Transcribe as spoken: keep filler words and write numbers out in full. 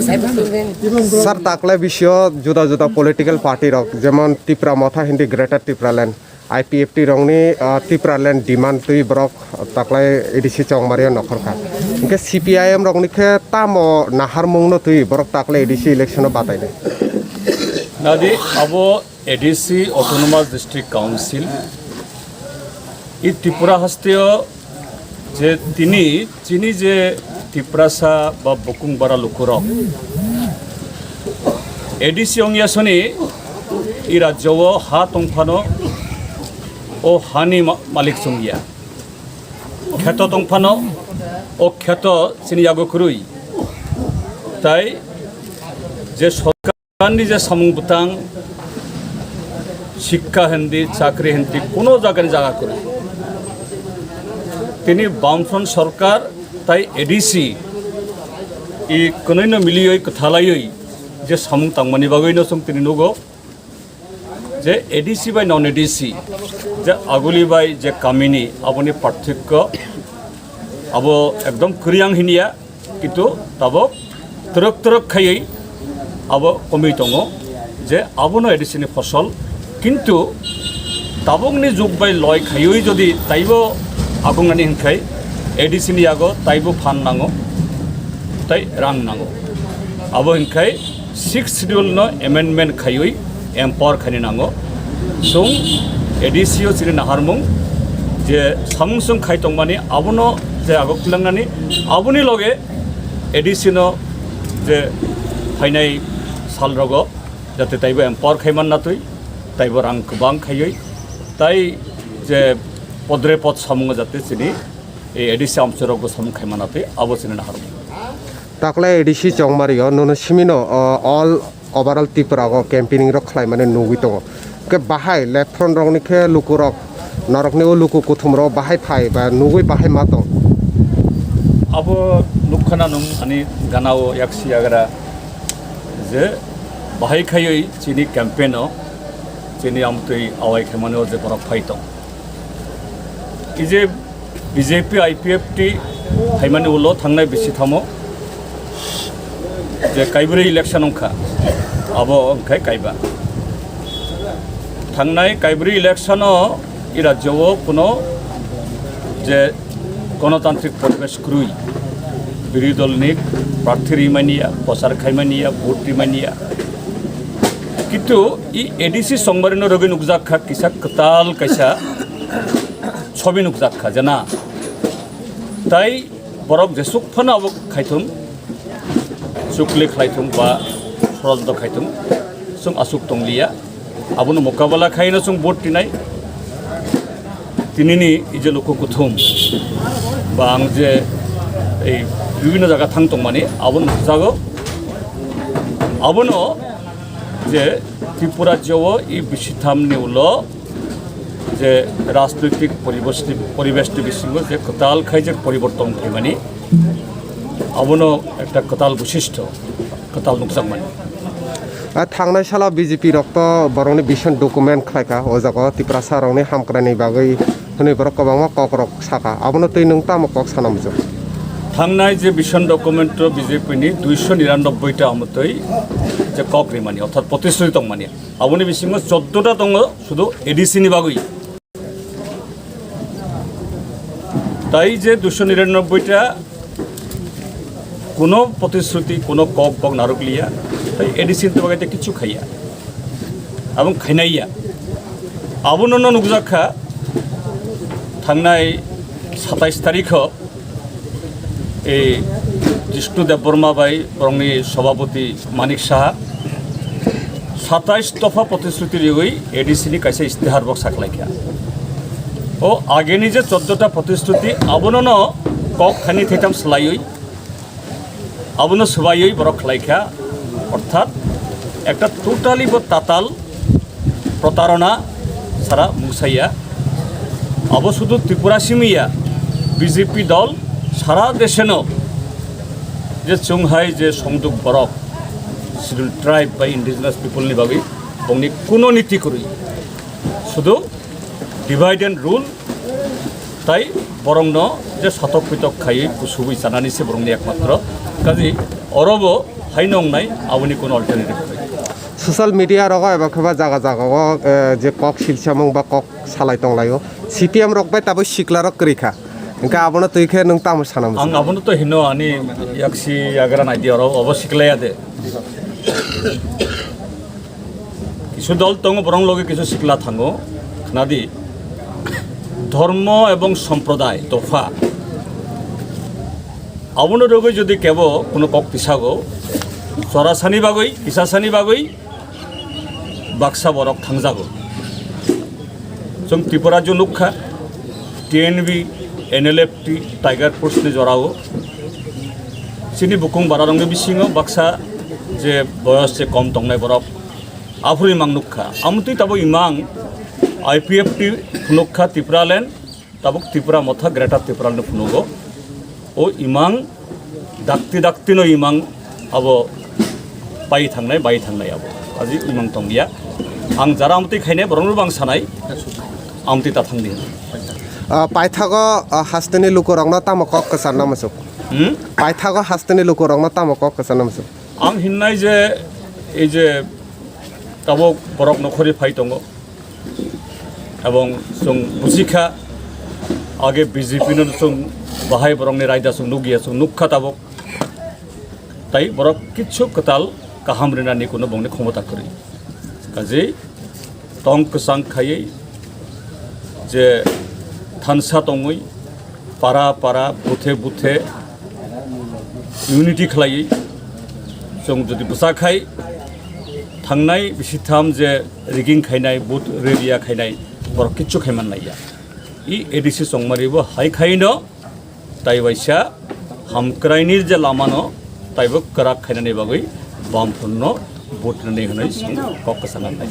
Sir, taklai bisio juda juda political party rok, jemon Tipra Motha hindi Greater Tipraland, I P F T rokni, ah, Tipraland demand twi borok taklai A D C Chongmario nokhorkha. Hingke C P I M rokni khe tamo naharmungno twi borok taklai A D C election o batainai? Nadi abo A D C Autonomous District Council, i Tripura hasteo je tini chini je Tiprasa ba bukung bara lukurok A D C ongya soni i rajyo o ha tongphano o hani ma-, malik chongya, kheto tongphano o kheto chini yago kwrwi, tai je sorkar Ani je samung bwtang, sikka hindi, chakri hindi, kuno jagani jaga kwrwi. Tini Bamfront sorkar tai A D C i kwnaino miliwi kwthalaiwi je samung tangmani bagwino chwng tini nugo je A D C bai non A D C, je aguli bai je kamini aboni parthokyo abo ekdom kwrwi ang hinya. Kintu tabok twrwk twrwk khaiwi abo komwi tongo je abono A D C ni phosol, kintu tabokni jug bai loi khaiwi jodi taibo agongnani hinkhai A D C ni yago taibo phan nango, tai rang nango. Abo hinkhai Sixth Schedule no amendment khaiwi empower khaini nango. Chwng A D C o chini naharmung je samung chwng khai tongmani abono je agok twilangnani, aboni loge A D C no je phainai salrogo jate taibo empower khaiman natwi, taibo rang kwbang khaiwi, tai je podre pod samungo jate chini ei A D C amchorokbo samung khaiman natwi abo chini naharmung. Taklai A D C Chongmario nono simino, o, all overall Tripura o campaigning rok khlaimani nugwi tongo. Hwnkhe bahai left front rokni khe lukurok, norokni o luku kuthumrok bahai phai ba nugwi bahai ma tong. Abo nukkhana nwng ani ganao yaksi yagra je bahai khaiwi chini campaign o chini amtwi awai khaimani o je borok phai tong. Ije B J P I P F T phaimani ulo thangnai bisi thamo je kaibrwi election wngkha, abo wngkhai kaiba. Thangnai kaibrwi election o i rajyo o kuno je gonotantrik poribesh kwrwi, birodhi dolni prarthi rimaniya, prochar khaimaniya, vote rimaniya. Kintu i A D C Chongmarino rwgwi nukjak kha kisa kwtal kaisa sobi nukjak kha jena. Tai borok jesuk phano abo khaithung, chukli khlaithung ba sorojontro khaithung, chwng aswk tongliya. Abono mokabala khaino chwng vote rinai. Tinini ije luku kuthum ba ang je ei bibhinno jaga thang tongmani abono nukjago. Abono je Tripura rajyo o i bisitham ni ulo je rajnoitik poribesh ni, poribesh ni bisingo je kwtal khai je poriborton phaimani, abono ekta kwtal boisistho, kwtal nukjakmani. A thangnai salo B J P rok to borokni vision document khlaikha, o jaga o Tiprasa rokni hamkrai ni bagwi hwnwi borok kwbangma kok rok sakha, abono twi nwng tamo kok sana muchung? Thangnai je vision document o B J P ni duiso niranobboi ta amotwi je kok rimani, orthat protishruti tongmani, aboni bisingo choddo ta tongo sudu A D C ni bagwi. Tai je duiso niranobboi ta kuno protishruti, kuno kok bok narwk liya, tai A D C ni bagwi ta kichu khaiya, abong khainaiya. Abono no nukjak kha thangnai satais tarikho ei Jishnu Debbarma bai borokni sobhapoti Manik Saha satais dopha protishruti riwi A D C ni kaisa istihar bok saklaikha. O ageni je choddo ta protishruti abono no kok thani thaitam swlaiwi abono swbaiwi borok khlaikha, orthat ekta totally bo tatal protarona sara mungsaiya. Abo sudu Tripura simiya, B J P dol sara deseno je chwng hai je songduk borok, Scheduled Tribe bai Indigenous People ni bagwi bongni kuno niti kwrwi, sudu divide and rule tai borokno je satok pitok khaiwi kusubwi chanani se borokni ekmatro. Kaji orobo Hai nongnai, aboni kuno alternative kwrwi. Social media rogo eba khe ba jaga jaga o, eh, je kok silsamung ba kok salai tonglaio. C P M rok bai tabuk sikla rok kwrwi kha. Hwnkhe abono twi khe nwng tamo sana muchung? Ang abono to hino ani yaksi yagra naidi oro obo siklaya de. Kisu dol tongo, borong loge kisu sikla thango. Khnadi, dhormo ebong somproday, dopha. Abono rogwi jodi kebo kuno kok tisago, chorasani bagwi, kisasani bagwi, baksa borok thangjago. Chwng Tripura jo nukha, T N V, N L F T, Tiger Force ni jorao. Chini bukung bararokni bisingo baksa je boyos je kom tongnai borok, aphuru imang nukha. Amtwi tabo imang I P F T phunukha Tipraland, tabuk Tipra Motha Greater Tipraland phunugo. O imang dakti dakti no imang abo pai thangnai, bai thangnai abo. Aji imang tongya. Ang jara amtwi khainai borokno bang sanai, amtwi ta thangdi. Ah, paithago, ah, hasteni lukurokno tamo kok kwcharna muchung? Hmm? Paithago hasteni lukurokno tamo kok kwcharna muchung? Ang hinnai je, ei je tabuk borok nokhori phai tongo, ebong chwng buji kha, age B J P no chwng bahai borokni raida chwng nukya, chwng nukha tabuk. Tai borok kichu kwtal kaham rinani kuno bongni khomota kwrwi. Kaje tong kwchang khaiwi je thansa tongwi para para, buthe buthe unity khlaiwi chwng jodi bwsa khai thangnai bisitham je rigging khainai, vote reria khainai, borok kichu khaiman naiya. I A D C Chongmari bo hai khaino tai waisa hamkraini je lamano taibo kwrak khainani bagwi Bamphunno vote rwnai hwnwi chwng kok kwchang khlai.